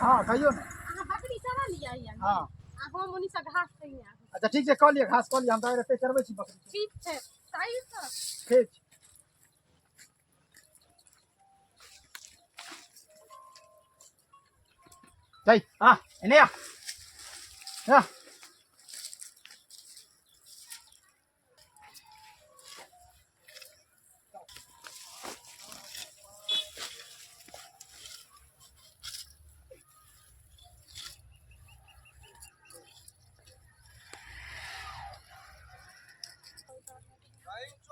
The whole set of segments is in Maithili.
हँ कहियौ ने। अहाँ बकरी चरा लिअ या। हँ। आ हम ओनी से घास खइने आबै। अच्छा ठीक छै, कऽ लिअ घास कऽ लिअ, हम तऽ एतै चरबै छी बकरी। ठीक छै, सही तऽ। ठीक छै। जाइ आ एने आ आ।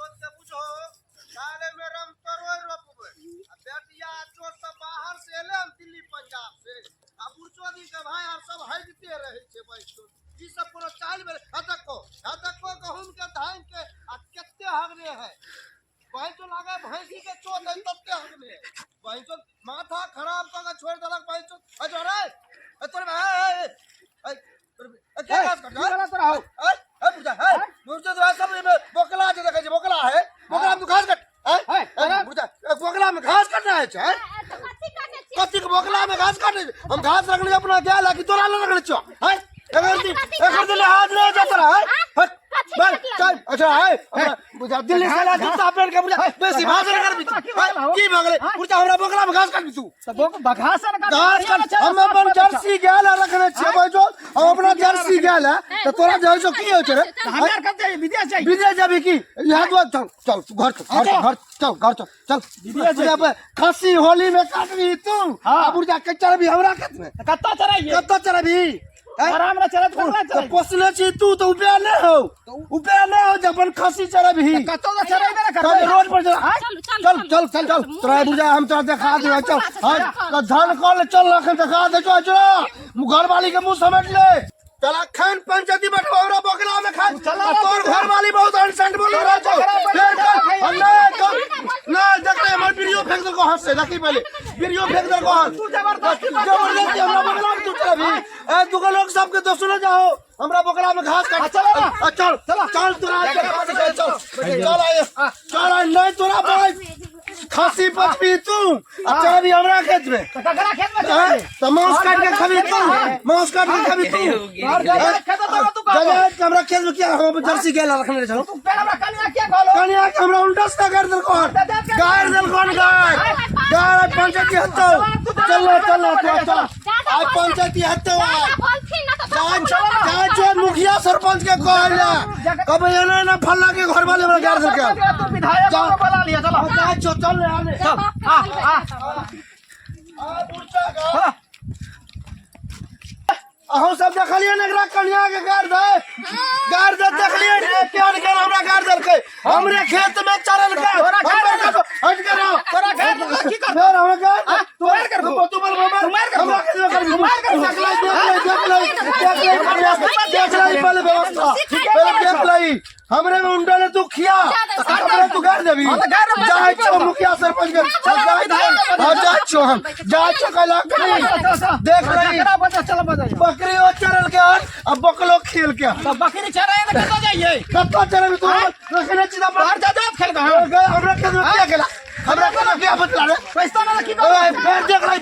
चोट के बुझो काले में रम तरोय रोपबै आ बेटिया चोट सब बाहर से एले हन दिल्ली पंजाब से आ बुरचोदी के भाई आर सब हगिते रहै छै। भाई चोट ई सब कोनो चालि भेलै? हा देखो, हा देखो, गहूम के धान के आ कते हगने है भाई। चो लागे भैंसी के चोट है तते हगने है भाई। चोट माथा खराब कऽ के छोड़ि देलक भाई चोट। ए चोर रे, ए तोर भाई, ए तोर ए के घास की कट भेला तोरा हौ? ए ए बुझा है मुर्जा तो सब एमे बोकला जे देखै छै, बोकला है, बोकला में घास कट है। है, ए मुर्जा, ए बोकला में घास कटना है छै? तऽ कथी काटै छियै? कथी के बोकला में घास काटे? हम घास रखले अपना गाय ला कि तोरा ला रखले छौ? है एकर दी, एकर दिले हाथ नहीं जा तोरा है। हट बस चल। अच्छा है अपना बुझा दिल्ली से ला जूता पहन के बुझा बेसी भाषण कर भी तू की भगले बुझा हमरा बोकला में घास काट तू। तऽ घास ने काट। घास काट। हम अपन जर्सी गाय ला रखने छियै भाई, जो हम अपना जर्सी गाय ला तऽ तोरा जे होइ छौ की होइ छै रे? हमरा आर कतऽ जाइए? विदेश जाइए? विदेश जाबी की? यहाँ दुआर चल, चल घर चल, घर चल, घर चल, घर चल, चल। विदेश बुझा पे खस्सी होली में काटबी तू। हाँ। आ बुझा के चढ़बी हमरा खेत में। तऽ कतऽ चराइए? कतऽ चढ़बी? हैं? आराम ने चलत, ककरा तऽ चराइए? पोसले छी तू तऽ उपे नहि हो, उपे नहि हो जब खस्सी चढ़बी। कतौ तऽ चरेबे ने चल करबै। रोड पर चल। चलू, चलू, चल चल चल चल तोरा बुझा हम तोरा देखा देबै। चल, हाँ तऽ धान कल चल, अखन देखा दे। चल चल, घरवाली के मुंह समेट ले। चल अखन पंचायती बैठबो हमरा बकरा में खा। चला। तोर घरवाली बहुत अनसेंट बोल रहा छौ। फेर कल हम नहीं कल नहीं देख ले, हमर वीडियो फेंक देलको हाथ से। देखी पहले वीडियो फेंक देलको हाथ। तू जबरदस्ती जबरदस्ती हमरा बकरा में तू चलबी? ए दुगो लोग सबके दोसरो ले जाओ, हमरा बकरा में घास काट। चला ना। आ, चल चल तोरा देखा दे। चल चल आए, चल आए। नहीं तोरा भाई खस्सी पचबी तू आ चलबी हमरा खेत में? तऽ ककरा खेत में हैं? चराइए? तऽ मांस काट के खबी तू, मांस काट के खबी तू। तोहर जजात खेत में तू कहलो। जजात के हमरा खेत में किया? हम जर्सी गाय रखने छलहुँ। तू फेर हमरा कनिया किया कहलो? कनिया के हमरा उल्टा सीधा गारि देलको हन, गारि देलको हन, गारि गारि। पंचायती हतो, चल चल तू चल, आइ पंचायती हतो आइ। दादा बोलथिन ना तऽ जाय जाय छो मुखिया सरपंच के कहले, कबे एना एना फल्ला के घर वाले हमरा गारि देलकै। तू विधायक जा। को बोला लिया, चलो। जाय छो, चल रे आने। चल आ आ। आ बुढ़चा गा अहूँ सब देखलियै ने एकरा कनिया के गारि दे, गारि दे, देखलियै ने केहन केहन हमरा गारि देलकै? हमरे खेत में चरलकै। तोरा गारि हमरे खेत हट के रहो। तोरा गारि देलकै, की करतौ? फेर हमरा गारि तू मारि करबो। तू बोल, तू मारि करबो। हमरा खेत में करबी? तू मारि करबो। देख लै, देख लै, देख लै, देख लै कनिया के, देख लै पहले व्यवस्था पहले देख लै। हमरे में उंडा ले तू खिया, हमरे तू गारि देबी? हाँ, तऽ गारि देबै। जाइ छौ मुखिया सरपंच के, चल जाइ छौ। हाँ जाइ छौ, हम जाइ छौ कैला चल, चल, चल। देख लै। जकरा बजा, चल बजा। बकरी ओ चरल के हन आ बकलो खेल के हन। तऽ बकरी चराए तऽ कतऽ जाइए? कतऽ चरबी तू? रखने छी तऽ तोहर जजात खेलकै हन। गए हमरा खेत में किया गेला? हमरा खेत में किया बतला रे? पैसा ना की? ओए फेर देख लै,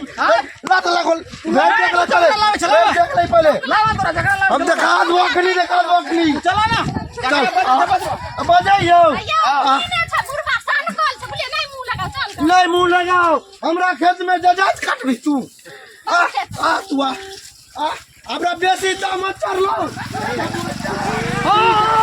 लात लागल, फेर देख ले, चले। लाबै, चला। फेर देख लै पहले। लावा तोरा जकरा लावा। हम देखा दो अखनी, देखा दो अखनी। चला ना। चल। बजा। बजाइयो। भैया ने छै बुढ़बा सान कल छै, बुझलियै? नहि मुँह लगाउ, चल ग। नहीं मुंह लगाओ, हमरा खेत में जजात काटबी तू? आ आ तू आ आ, हमरा बेसी दाम चढ़लो। हाँ।